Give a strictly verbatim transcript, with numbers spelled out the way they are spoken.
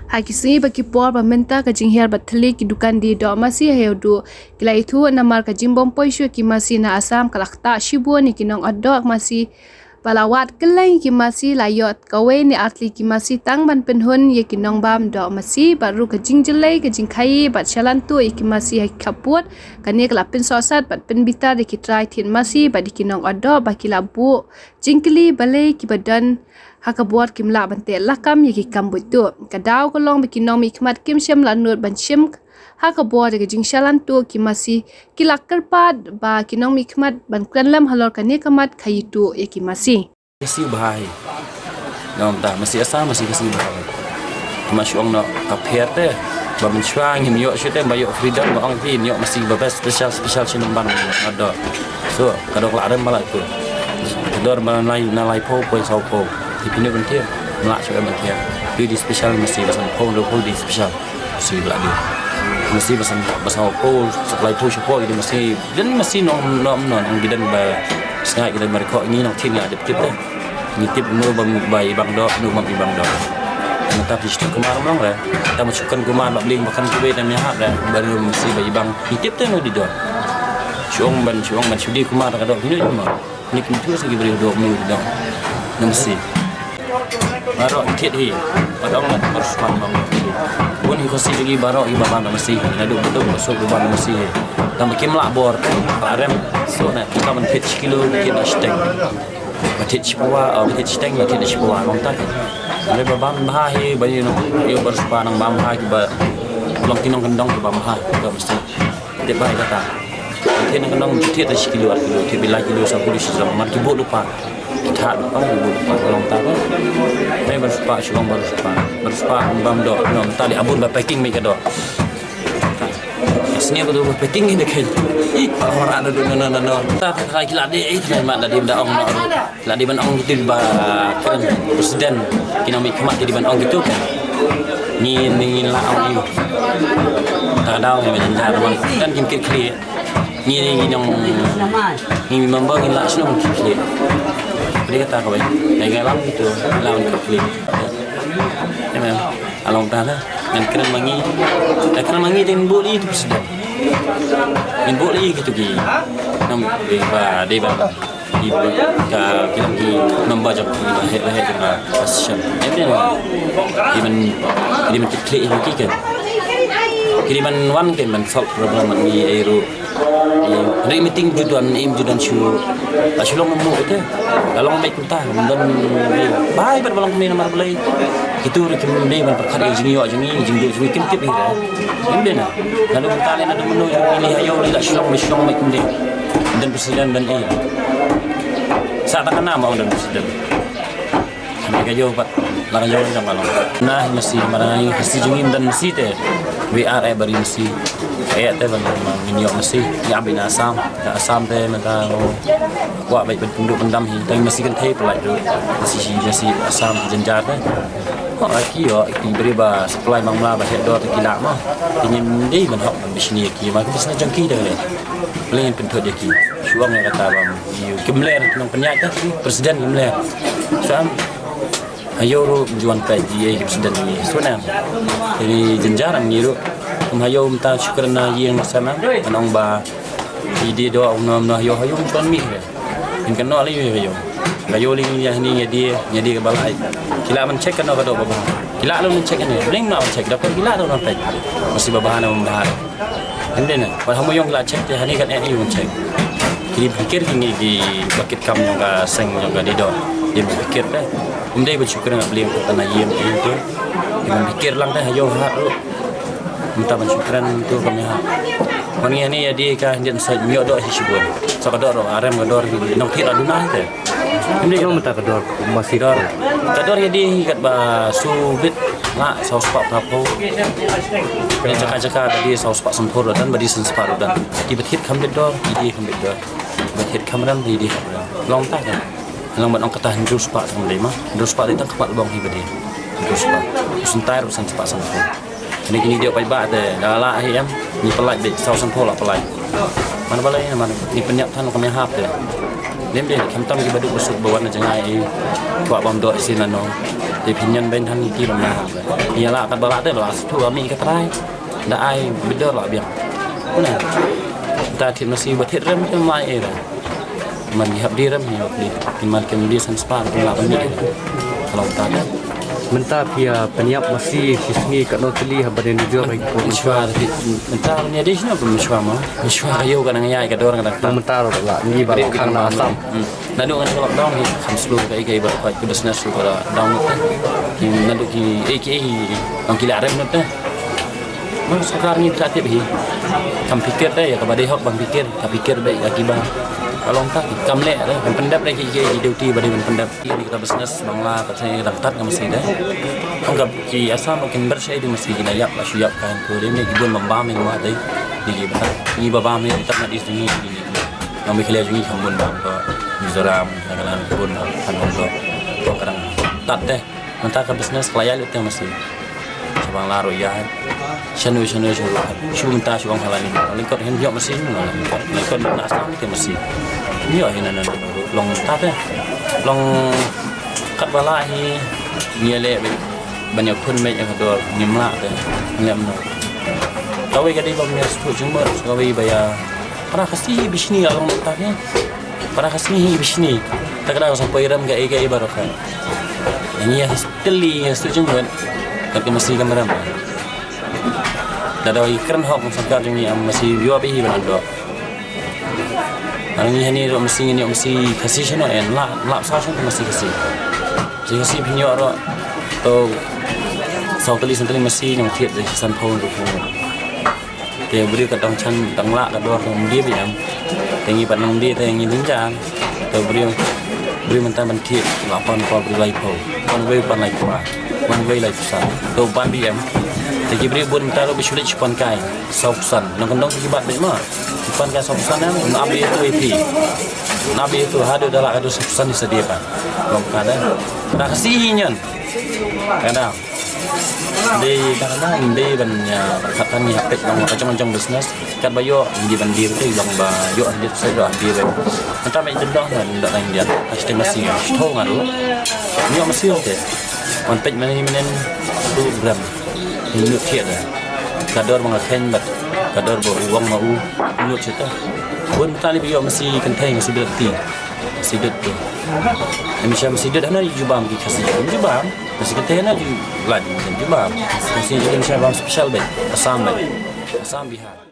Ha ki sngi bad ki por ba mynta ka jinghiar bad thylliej ki dukan die doh masi ha Ïewduh ki la ïathuh namar ka jingbym poi shuh ki masi na Assam ka la ktah shibun ïa ki nongot doh masi ba la wad kylleng ïa ki masi, la ïoh kawei ne artylli ki masi tang ban pynhun ïa ki nongbam doh masi bad ruh ka jingjyllei ka jingkhaii bad shalan tuh ïa ki masi ha ki khappud. Kane ka la pynsohsat bad pynbitar ïa ki trai thied masi bad ïa ki nongot doh ba ki la buh jingkylli balei kiba don ha ka bor kim lah ban teh lakam ïa ki kam buit tuh. Ka daw ka long ba ki nongmihkhmat kim shym la nud ban shim ha ka bor ïa ka jingshalan tuh ki masi, ki la kyrpad ba ki nongmihkhmat ban kren lem halor kane ka mat khaii tuh ïa ki masi. Ka sngi bha hi. Nong ta masi Assam masi ka sngi bha hi. Kumba shu ong noh ka pher te ba mynshuwa ngim ïoh shuh te ba ïoh freedom ba ong phi ïoh masi ba best special special shin ban ado. So ka dok la rem ba la tu. Ka dor ba na lai na laiphew poi sawphew. Ki pynïoh ban thied. Mla shuh ban thied. Ki dei special masi ba sanphew dophew dei special. Masi ba la dei. Masi ba san ba sawphew laiphew shiphew dei masi. Don masi nong nong nong nong ki don ba sngi ki don ba record ngi nong thied ngi la dep tip te. Ngi tip no ba ba ibang doh no ba ibang doh. Ngi tap dei shu kumar mlong re. Tap shu kan kumar ba bling ba kan kiwei tam ïahap re. Baru masi ba ibang ngi tip te no dei doh. Shu ong ban shu ong ban shu dei kumar ka doh pynïoh kumar. Ni kim tu sa ki briew doh mnu doh. Nang si. Baroh thied hi. Baroh ngat barspan bang. Bun hi Khasi lagi baroh hi ba ban masi. Naduh betul masuk ba ban masi. Tang ba kim lah bor. Ba rem. So na kita ban thied shi kilo thied na siteng. Ba thied shi phew, oh, ba thied siteng, ba thied shi phew. Long tak. Ba ban bha hi ba ïa nong ïa barspan nang ban bha ki ba long ki nongkyndong ki ban bha. Ba masi. Tip bai kata. Thied nang nang thied da shi kilo ar kilo thied bilai kilo sa kilo shi sa mar ki bot lupa. Ki thad lupa ki bot lupa long ta ba. Mai ban spa shi long ban spa. Ban spa bam do nom ta li abun ba packing mai ka do. Sini ko do ba packing ni kai. Ih, orang ada do no no no. Ta ta ki la de eh ma da dim da ong no. La dei ban ong kito ba kren president ki nongmihkhmat ki dei ban ong kito kan. Ngi ngi la ong ïa. Ta daw ngi ban jar ban kan kim kit khlieh. Ngi ngi nong ngi member ngi la shnong kit khlieh. Beri kata ka bai. Ngi ngi la ong kito la ong kit khlieh. Emang along ta na ngan kren ma ngi. Ta kren ma ngi dei buli tu president. Ngi buli kito ki. Nang dei ba dei ba. Ki ka ki ki member jong ki he he jong ka association. Em dei na. Ki ban ki ban kit klik ki kan. Ki ban wan ki ban solve problem ni ai ru. Ri meeting ju don im ju don shu. Ta shu long mu te. Ka long mai kunta don bai bai ba long mai namar belai. Kitu ri kim dei ban perkhat jing yo jing jing jing kim tip ira. Em dei na. Lalu kunta le na dum no jing ni ayo ni la shu long mai shu long mai kim dei. Dan presiden dan eh. Sa ta kana ma dan presiden. Sampai ka jauh pat la ka jauh jam ka long. Nah masi marang ai masi jingim dan masi te. We are eh bari masi. Eh te ban ngin yok masi. Ya bina Assam. Ka Assam te mata wa bai ban punduk pendam hi. Tang masi kan thei pelai tu. Masi masi Assam jenjar te. Ko aki yo ki beri ba supply Bangla ba hek dor te ki lak ma. Ki ngim dei ban hok ban bisni ki ma ki bisni jong ki te le. Paling pynthut ïa ki. Shuang ïa kata bam. Ïa ki mler nong pynïaid ka ki president ki mler. Sam. Ayo ru juan peit ïa ki president ni. Sunam. Ini jenjar am ngi ru. Kum ayo mynta shukran na ïing sama. Nong ba. Idi do ong nom no ayo ayo juan mi. Kin kan no ali ayo. Ayo li ïa ni ïa di ïa di ka balai. Kila man check kan no ka do ba ba. Kila lo man check ni. Ring na check doktor kila lo man peit. Masi ba ba na ba. Hynrei na, wat ha Mawïong la check te hani kan eh ïa check. Ki dei pyrkhat ki ngi ki bakit kam jong ka seng jong ka dei dor. Dei pyrkhat te. Um dei ban shukran ap liang ka tana ïem ïem tu. Dei ban pyrkhat lang te ha ïoh ha tu. Mynta ban shukran tu ka mih ha. Wan ngi hani ïa dei ka hynrei sa ïoh dor hi shibun. Sa ka dor arem ka dor hi nong thik la duna hi te. Hynrei ka mata ka dor masi dor. Ka dor ïa dei hi kat ba su bit la saw spah pha pho. Ni jaka jaka ka dei saw spah san pho dan ba dei san spah dan. Ki ba thit kham bit dor, ki dei kham bit dor. Ba thit kham ram, ki dei kham ram. Long ta ka. Long ban ong kata hynriew spah tang dei ma. Hynriew spah dei tang khmat long hi ba dei. Hynriew spah. San tai ru san spah san pho. Kini kini dia paidbah te da la hi em. Ni pelai bit saw san pho la pelai. Mana balai mana ni pynïap than ka mih hap te. Lem de, khamtam ki baduk basuk ba wan na jngai, kwah bam doh sien lano. Te phin ñion beiñ than ki bam na. Ïa la kat ba la te la shu ka mi ka trai. Da ai bidor la biang. Kuna. Ta thied masi ba thied rem kem lai ei ra. Man ki hap die rem, ki hap die. Ki man kem die san spah, kem la ban die. Ka long ta da. Mynta phi ïa pynïap masi shi sngi katno tylli haba dei nujor ha ki por mynshwa. Mynta phi, mynta phi ïa dei shano phi mynshwa mo. Mynshwa ka ïew ka nang ïai ka dor ka dang tang. Mynta ruh la ngi ba la khang na Assam. Hmm. Naduh ngan ka lockdown hi kham slow kaei kaei ba ka business ruh ka down lut te. Ki naduh ki ei ki ei ki ong ki la rem lut te. Mar sorkar ngi ka tip hi. Kam pikir te ïa kaba dei hok bam pikir, ka pikir beit ïa kiba. Ka long ta ki kam leh te, kam pyndep te ki ki duty ba dei ban pyndep. Ïa ni ka business Bangla ka thei dang tat ka masi te. Hangta ki Assam kin ber shai dei masi ki na ïap la shu ïap kan ko dei ne ki bun bam bam ni ma dei. Dei ki ba. Ni ba bam ni tat na is ni. Ngi Meghalaya jong ngi kham bun bam ko Mizoram, Nagaland bun bam kan bam ko. Ko ka dang tat te. Mynta ka business ka la ïai lut te masi. Sha Bangla ruh ïai. Shano shano shano. Shu mynta shu ong halani. Lyngkot hin ïoh masi. Lyngkot na Assam te masi. Ïoh hin na na na. Long mynta te. Long kat ba la hi. Ngi leh ban ïa khun mei ïa ka dor. Ngim lah te. Ngim noh. Kawei ka dei ba mir shu jingmut. Kawei ba ïa. Para Khasi hi bishni ka long mynta te. Para Khasi hi bishni. Ta ka dang sa poi ram ka ei ka ei baroh ka. Ngi ïa tylli ïa shu jingmut. Ka ka masi ka meram. Da da i kren hok masa ka jong ngi am masi ïoh bih hi ban do. Ngi hani ruh masi ngi ïoh masi Khasi shano en la la sa shano masi Khasi. Masi Khasi phin ïoh ruh. To saw tylli san tylli masi nong thied de san phaw ruh. Te briew ka dang chan dang lah ka dor dang die biang. Te ngi pat nang die te ngi dang jan. Te briew briew mynta ban thied la pan ko briew lai phaw. Pan wei pan lai kma. Pan wei lai phew san. To pan biang. Te ki briew bun mynta ruh bi shu leit shu pan kai. Saw phew san. Nang kendong ki bat beit ma. Pan kai saw phew san em. Na bi tu ipi. Na bi tu haduh da lah haduh saw phew san ni sa die pan. Long ka da. Ka Khasi hi ñion. Ka da. Dei da da dei ban ïa katan ïa peit long ka jong jong business. Kat ba ïoh ngi ban die betul long ba ïoh die sa ïoh die ba. Mynta ba ïa doh na da dang dia. Pasti masi ïa. Thong aru. Ïoh masi ïoh te. Man peit mani menen tu gram. Ni lut thied da. Ka dor ba nga khein bat. Ka dor ba u wang ma u. Lut thied ta. Bun tali ba ïoh masi kynthei masi dot ti. Masi dot tu. Em sha masi dot hana jubam ki Khasi. Jubam. Masi kynthei hana ju lait jubam. Masi ju sha bam special ba. Assam ba. Assam Bihar.